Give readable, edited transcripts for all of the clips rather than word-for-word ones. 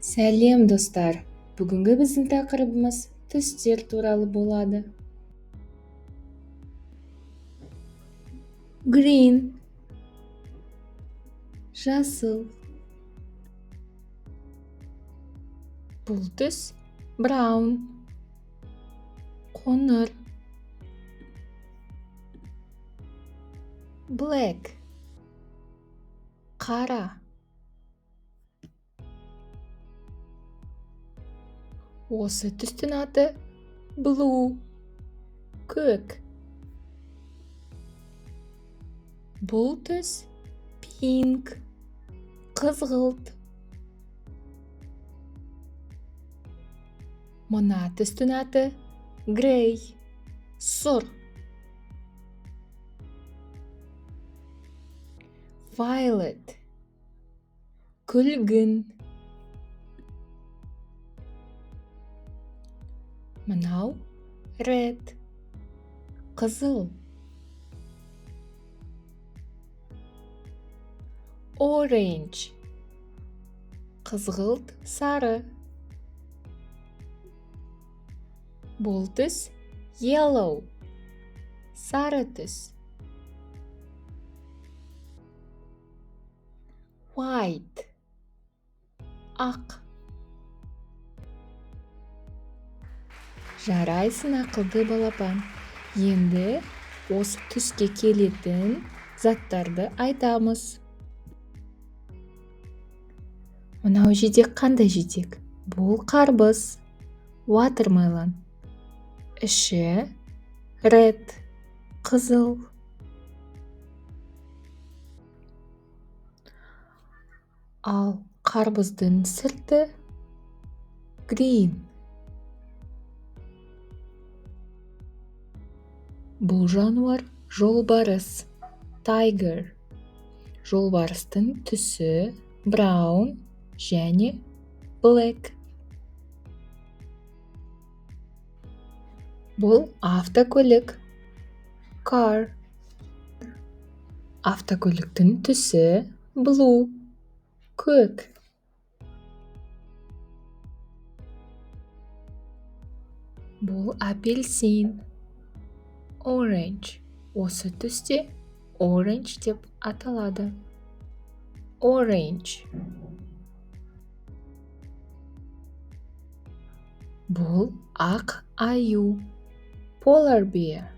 Сәлем, достар! Бүгінгі біздің тақырыбымыз түстер туралы болады. Green – жасыл. Бұл түс brown – қоңыр. Black – қара. Осы түстің аты blue – көк. Бұл түс pink – қызғылт. Мына түстің аты grey – сұр. Violet – күлгін. Мынау red – қызыл. Orange – қызғылт сары. Бұл түс yellow – сары түс. White – ақ. Жарайсың, ақылды балапан! Енді осы түске келетін заттарды айтамыз. Мынау жидек қандай жидек? Бұл қарбыз, watermelon. Іші red – қызыл. Ал қарбыздың сырты green. Бұл жануар жолбарыс, tiger. Жолбарыстың түсі brown және black. Бұл автокөлік, car. Автокөліктің түсі blue – көк. Бұл апельсин, orange. Осы түсте orange деп аталады. Orange. Бұл ақ аю, polar bear.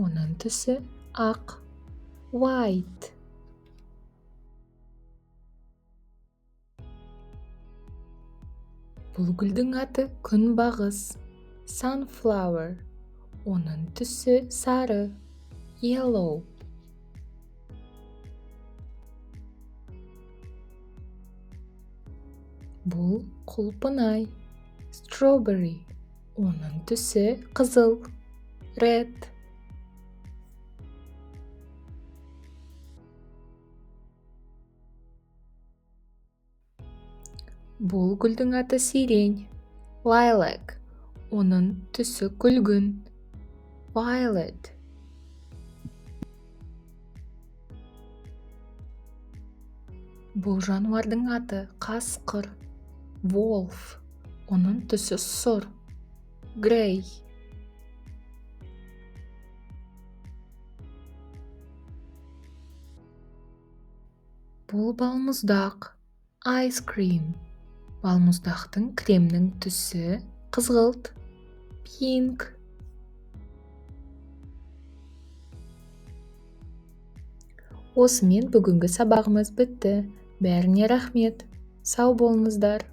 Оның түсі ақ, white. Бұл гүлдің аты күнбағыс, sunflower. Оның түсі сары, yellow. Бұл құлпынай, strawberry. Оның түсі қызыл, red. Бұл гүлдің аты сирень, lilac. Оның түсі күлгін, violet. Бұл жануардың аты қасқыр, wolf. Оның түсі сұр, grey. Бұл балмұздақ, ice cream. Балмұздақтың кремнің түсі қызғылт, pink. Осымен бүгінгі сабағымыз бітті. Бәріне рахмет, сау болыңыздар!